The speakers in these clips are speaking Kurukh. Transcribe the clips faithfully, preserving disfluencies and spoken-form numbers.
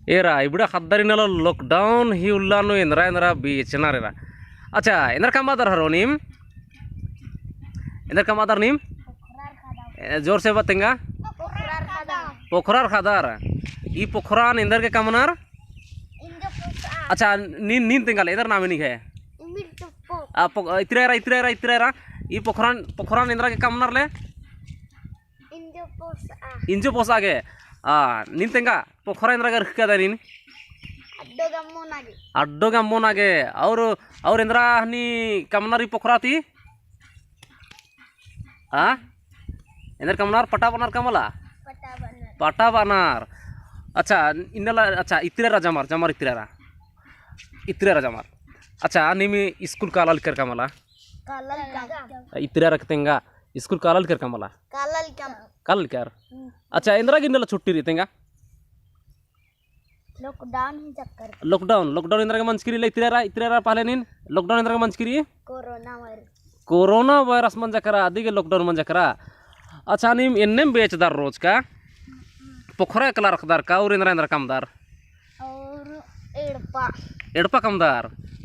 एरा, इबड़ा ख़द्दर इन्नेला lockdown ही उल्ला नू एन्दरा एन्दरा बेचनर एरा। अच्छा, एन्दरा कमअदर हरो नीम? एन्दरा कमअदर नीम? ए, जोर से बआ तेंगा। पोखरार ख़द्दर। ई पोखरान एन्दर गे कमअनर? अच्छा, नीन, नीन तेंगा ले, एन्दर नामे निंग्है? आ, पो-, इतरा एरा, इतरा एरा, इतरा एरा। ई पोखरान, पोखरान एन्दरा गे कमअनर ले? इंजो पोसआ। इंजो पोसआ गे। आ, नीन तेंगा, पोखरा एन्दरा गे अरखकदर नीन? अड्डो गे अम्बोना गे। अड्डो गे अम्बोना गे। और, और एन्दरा हनी कमअनर ई पोखरा ती? आ? एन्दर कमअनर पटा बअनर का मला? पटा बअनर। पटा बअनर। अच्छा, इन्नेला, अच्छा, इतरा एरा जमर, जमर इतरा एरा। इतरा एरा जमर। अच्छा, नीम स्कूल काला लिकर का मला? काला लिकर। इतरा एरा गे तेंगा, स्कूल काला लिकर का मला? काला लिकर। काला लिकर? हम्म। अच्छा, एन्दरा गे इन्नेला छुट्टी रई तेंगा? Lockdown ही चक्कर। Lockdown, lockdown एन्दरा गे मंजकी रई ले इतरा एरा, इतरा एरा पहले नीन, lockdown एन्दरा गे मंजकी रई? कोरोना वायरस। कोरोना वायरस मंजा केरा, अदिगे lockdown मंजा केरा। अच्छा, नीम एन्नेम बेचदर रोज का? पोखरा एकला रअदर का, और एन्दरा एन्दरा कमअदर? और एड़पा। एड़पा कमअदर,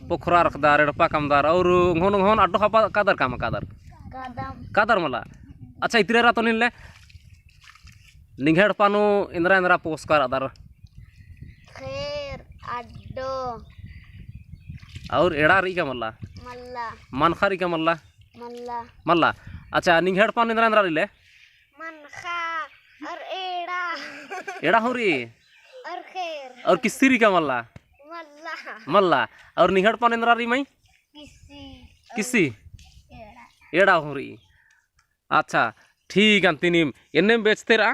पोखरा रअदर, एड़पा कमअदर, और ओंगोन ओंगोन अड्डो ख़ापा कादर का मल कादर? कादम। कादर मला। अच्छा, इतरा एरा तो नीन ले? निंग्है एड़पा नू एन्दरा एन्दरा पोसका रअदर? ख़ेर, अड्डो। और एड़ा रई का मला? मल्ला। मनख़ा रई का मला? मल्ला। मल्ला। अच्छा, निंग्है एड़पा नू एन्दरा एन्दरा रई ले? मनख़ा और एड़ा। एड़ा हूँ रई? और ख़ेर। और किस्सी रई का मला? मल्ला। मल्ला। और निंग्है एड़पा नू एन्दरा रई माई? किस्सी। किस्सी? एड़ा। एड़ा हूँ रई। अच्छा, ठीक अन्ती नीम एन्नेम बेचते रआ,